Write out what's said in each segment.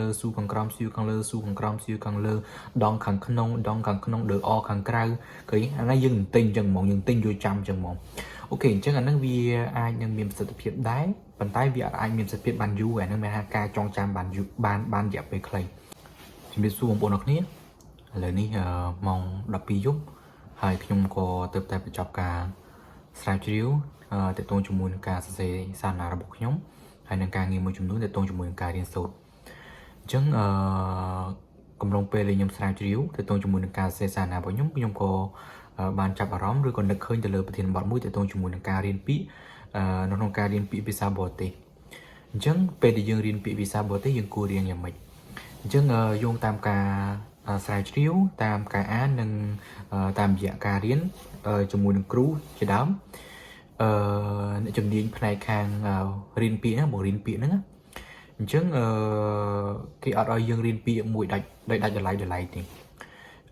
លើស៊ូខាងក្រោមស៊ូខាងលើស៊ូខាងក្រោមស៊ូខាងលើដងខាងក្នុងដងខាងក្នុងដឺអខាងក្រៅឃើញអានេះយើងទិញអញ្ចឹងហ្មងយើងទិញយកចាំអញ្ចឹងហ្មង okay អញ្ចឹងអាហ្នឹងវាអាចនឹងមានប្រសិទ្ធភាពដែរប៉ុន្តែវាអាចមានប្រសិទ្ធភាពបានយូរអាហ្នឹងមានថាការចងចាំបានយូរបានបានរយៈពេលខ្លីជំរាបសួរបងប្អូនអរគ្នាឥឡូវនេះម៉ោង12យប់ហើយខ្ញុំក៏ទើបតែបញ្ចប់ការស្រាវជ្រាវទាក់ទងជាមួយនឹងការសរសេរសារណារបស់ខ្ញុំហើយនឹងការងារមួយចំនួនទាក់ទងជាមួយនឹងការរៀនសូត្រអញ្ចឹងអឺកំឡុងពេលដែលខ្ញុំស្រាវជ្រាវទាក់ទងជាមួយនឹងការសរសេរសារណារបស់ខ្ញុំខ្ញុំក៏បានចាប់អារម្មណ៍ឬក៏នឹកឃើញទៅលើប្រធានបទមួយទាក់ទងជាមួយនឹងការរៀនពាក្យនៅក្នុងការរៀនពាក្យភាសាបរទេសអញ្ចឹងពេលដែលយើងរៀនពាក្យភាសាបរទេសយើងគួររៀនយ៉ាងម៉េចអញ្ចឹងយោងតាមការស្រាវជ្រាវតាមការអាននិងតាមរយៈការរៀនជាមួយនឹងគ្រូជាដើមអឺអ្នកជំនាញផ្នែកខាងរៀនពាក្យហ្នឹងបង្រៀនពាក្យហ្នឹងអញ្ចឹងអឺគេអត់ឲ្យយើងរៀនពាក្យមួយដាច់ដោយដាច់ដライដライទេ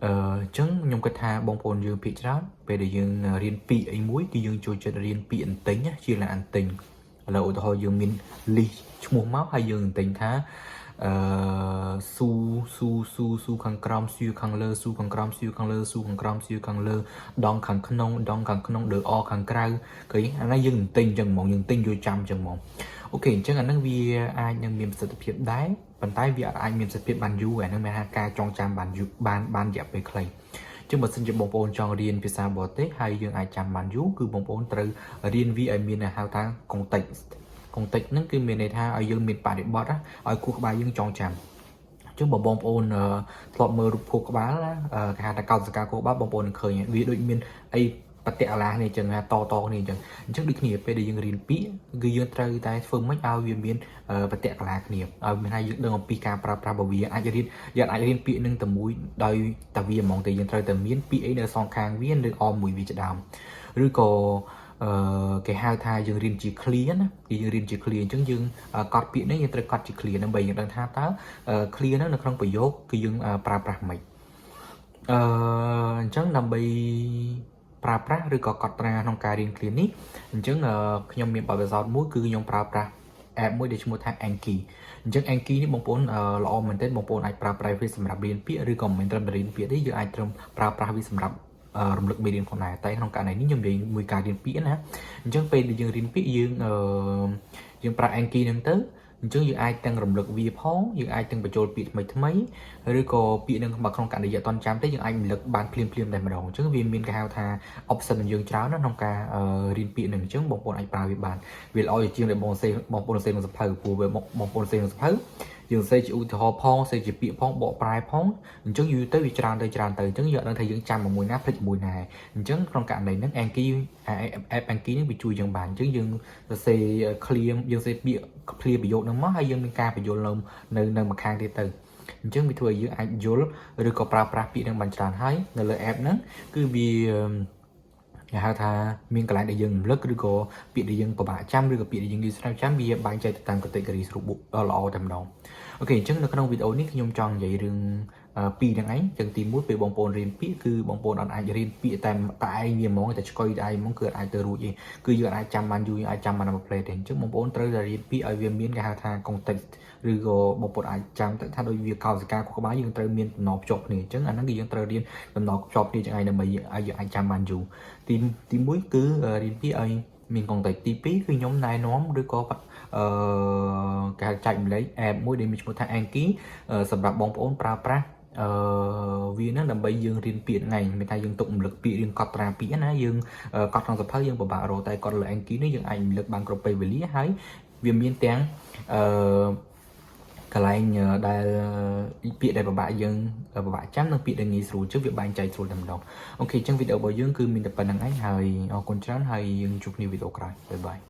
អញ្ចឹងខ្ញុំគិតថាបងប្អូនយើងភាគច្រើនពេលដែលយើងរៀនពាក្យអីមួយគឺយើងចូលចិត្តរៀនពាក្យអន្ទិញជាលអន្ទិញឥឡូវឧទាហរណ៍យើងមាន list ឈ្មោះមកហើយយើងអន្ទិញថាអឺស៊ូស៊ូស៊ូស៊ូខាងក្រោមស៊ូខាងលើស៊ូខាងក្រោមស៊ូខាងលើស៊ូខាងក្រោមស៊ូខាងលើដងខាងក្នុងដងខាងក្នុងដឺអខាងក្រៅឃើញអានេះយើងអន្ទិញអញ្ចឹងហ្មងយើងទិញយកចាំអញ្ចឹងហ្មង okay អញ្ចឹងអាហ្នឹងវាអាចនឹងមានប្រសិទ្ធភាពដែរប៉ុន្តែវាអាចមានប្រសិទ្ធភាពបានយូរអាហ្នឹងមានថាការចងចាំបានយូរបានបានរយៈពេលខ្លីចឹងបើសិនជាបងប្អូនចង់រៀនភាសាបរទេសហើយយើងអាចចាំបានយូរគឺបងប្អូនត្រូវរៀនវាឲ្យមានហៅថា context context ហ្នឹងគឺមានន័យថាឲ្យយើងមានបរិបទឲ្យខួរក្បាលយើងចងចាំចឹងបើបងប្អូនធ្លាប់មើលរូបខួរក្បាលណាគេហៅថាកោសិកាខួរក្បាលបងប្អូននឹងឃើញវាដូចមានអីបតិអាឡានេះអញ្ចឹងតតគ្នាអញ្ចឹងអញ្ចឹងដូចគ្នាពេលដែលយើងរៀនពាក្យគឺយើងត្រូវតែធ្វើម៉េចឲ្យវាមានបតិកលាគ្នាឲ្យមានថាយើងដឹងអំពីការប្រើប្រាស់បើវាអាចរៀនយើងអាចរៀនពាក្យនឹងតែមួយដោយតែវាហ្មងតែយើងត្រូវតែមានពាក្យអីនៅសងខាងវាឬអមមួយវាជាដើមឬក៏អឺគេហៅថាយើងរៀនជា clear ណាគឺយើងរៀនជា clear អញ្ចឹងយើងកត់ពាក្យនេះយើងត្រូវកត់ជា clear ដើម្បីយើងដឹងថាតើ clear ហ្នឹងនៅក្នុងប្រយោគគឺយើងប្រើប្រាស់ម៉េចអញ្ចឹងដើម្បីប្រើប្រាស់ឬក៏កត់ត្រាក្នុងការរៀន clear នេះអញ្ចឹងខ្ញុំមានបទពិសោធន៍មួយគឺខ្ញុំប្រើប្រាស់ app មួយដែលឈ្មោះថា Anki អញ្ចឹង Anki នេះបងប្អូនល្អមែនទែនបងប្អូនអាចប្រើប្រាស់វាសម្រាប់រៀនពាក្យឬក៏មិនមែនត្រឹមតែរៀនពាក្យទេយើងអាចត្រឹមប្រើប្រាស់វាសម្រាប់រំលឹកមេរៀនផងដែរតែក្នុងករណីនេះខ្ញុំនិយាយមួយការរៀនពាក្យណាអញ្ចឹងពេលដែលយើងរៀនពាក្យយើងអឺយើងប្រើ Anki ហ្នឹងទៅអញ្ចឹងយើងអាចទាំងរំលឹកវាផងយើងអាចទាំងបញ្ចូលពាក្យថ្មីថ្មីឬក៏ពាក្យនឹងបើក្នុងករណីយើងអត់ទាន់ចាំទេយើងអាចរំលឹកបានភ្លាមភ្លាមតែម្ដងអញ្ចឹងវាមានគេហៅថា option យើងច្រើនណាស់ក្នុងការរៀនពាក្យនឹងអញ្ចឹងបងប្អូនអាចប្រើវាបានវាល្អជាងដែលបងសេបងប្អូនសេក្នុងសភៅព្រោះវាបងប្អូនសេក្នុងសភៅយើងសេជាឧទាហរណ៍ផងសេជាពាក្យផងបកប្រែផងអញ្ចឹងយូរទៅវាច្រើនទៅច្រើនទៅអញ្ចឹងយើងអត់ដឹងថាយើងចាំមួយណាភ្លេចមួយណាអញ្ចឹងក្នុងករណីហ្នឹង Anki app Anki ហ្នឹងវាជួយយើងបានអញ្ចឹងយើងសរសេរ clear យើងសេពាក្យ clear ប្រយោគហ្នឹងមកហើយយើងមានការបញ្យល់នៅនៅនៅម្ខាងទៀតទៅអញ្ចឹងវាធ្វើឲ្យយើងអាចយល់ឬក៏ប្រើប្រាស់ពាក្យហ្នឹងបានច្រើនហើយនៅលើ app ហ្នឹងគឺវាគេហៅថាមានកន្លែងដែលយើងរំលឹកឬក៏ពាក្យដែលយើងពិបាកចាំឬក៏ពាក្យដែលយើងងាយស្រួលចាំវាបែងចែកទៅតាម category ស្រួលល្អតែម្ដង okay អញ្ចឹងនៅក្នុងវីដេអូនេះខ្ញុំចង់និយាយរឿងពីរហ្នឹងឯងចឹងទី1ពេលបងប្អូនរៀនពាក្យគឺបងប្អូនអត់អាចរៀនពាក្យតែតែឯងវាហ្មងតែឆ្កុយតែឯងហ្មងគឺអាចទៅរួចទេគឺយើងអាចចាំបានយូរយើងអាចចាំបានមួយផ្លេទេអញ្ចឹងបងប្អូនត្រូវតែរៀនពាក្យឲ្យវាមានគេហៅថា context ឬក៏បងប្អូនអាចចាំទៅថាដូចវាកោសិកាខួរក្បាលយើងត្រូវមានតំណភ្ជាប់គ្នាអញ្ចឹងអាហ្នឹងគឺយើងត្រូវរៀនតំណភ្ជាប់គ្នាចឹងឯងដើម្បីឲ្យយើងអាចចាំបានយូរទីទី1គឺរៀនពាក្យឲ្យមាន context ទី2គឺខ្ញុំណែនាំឬក៏អឺគេហៅចែកម្លែក app មួយដែលមានឈ្មោះថា Anki សម្រាប់បងប្អូនប្រើប្រាស់អឺវាហ្នឹងដើម្បីយើងរៀនពាក្យថ្ងៃមានថាយើងទុករំលឹកពាក្យរៀនកត់ត្រាពាក្យណាយើងកត់ក្នុងសភៅយើងពិបាករកតែកត់លើ Anki នេះយើងអាចរំលឹកបានគ្រប់ពេលវេលាហើយវាមានទាំងអឺកន្លែងដែលពាក្យដែលពិបាកយើងពិបាកចាំនិងពាក្យដែលងាយស្រួលជាងវាបែងចែកស្រួលតែម្ដង okay អញ្ចឹងវីដេអូរបស់យើងគឺមានតែប៉ុណ្្នឹងឯងហើយអរគុណច្រើនហើយយើងជួបគ្នាវីដេអូក្រោយ bye bye.